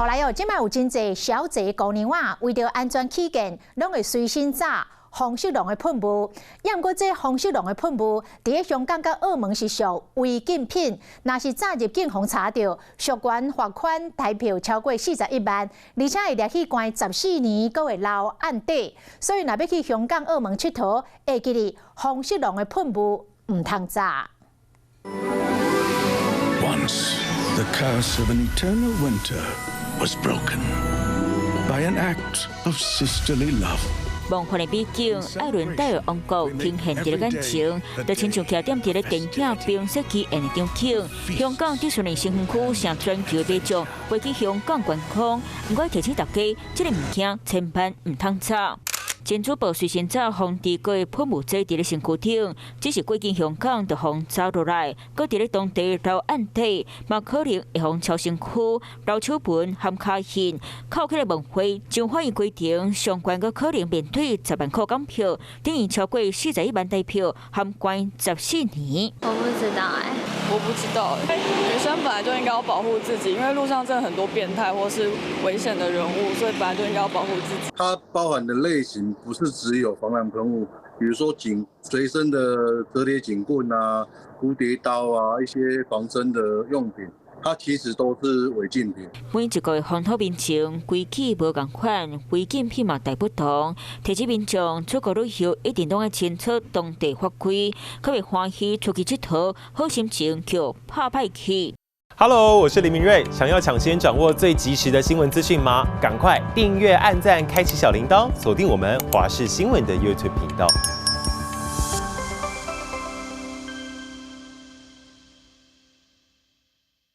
後來哦，這擺有真濟小姐姑娘仔，為著安全起見，攏會隨身紮防色狼的噴霧。毋過這防色狼的噴霧，佇咧香港佮澳門是屬違禁品，若是紮入境予查著，屬懸罰款台票超過41萬，而且會掠去關14年，閣會留案底。所以，若欲去香港、澳門𨑨迌，會記得防色狼的噴霧毋通紮。 Once, the curse of an eternal winter was broken by an act of sisterly love. 夢幻的美景，艾倫戴爾王國呈現佇咧眼前，就親像徛踮佇咧電影《冰雪奇緣》的場景。香港迪士尼新園區成全球的民眾飛去香港觀光，毋過提醒大家，這个物件千萬毋通紮。珍珠寶隨身紮防治過噴霧劑佇咧身軀頂，只是過境香港就予查落來，閣佇咧當地留案底，嘛可能會予抄身軀、留手紋含跤印，扣起來問話，將法院規定相關閣可能面對10萬箍港票，等於超過41萬台票，含關14年。我不知道哎，我不知道。女生本來就應該要保護自己，因為路上真的很多變態或是危險的人物，所以本來就應該要保護自己。它包含的類型不是只有防狼噴霧，比如說警隨身的折疊警棍啊、蝴蝶刀啊、一些防身的用品，它其實都是違禁品。每一個風土民情規矩無仝款，違禁品嘛大不同。提醒民眾出國旅遊一定攏愛清楚當地法規，較會歡喜出去𨑨迌，好心情就拍歹去。 Hello，我是林明瑞。想要搶先掌握最及時的新聞資訊嗎？趕快訂閱、按讚、開啟小鈴鐺，鎖定我們華視新聞的 YouTube 頻道。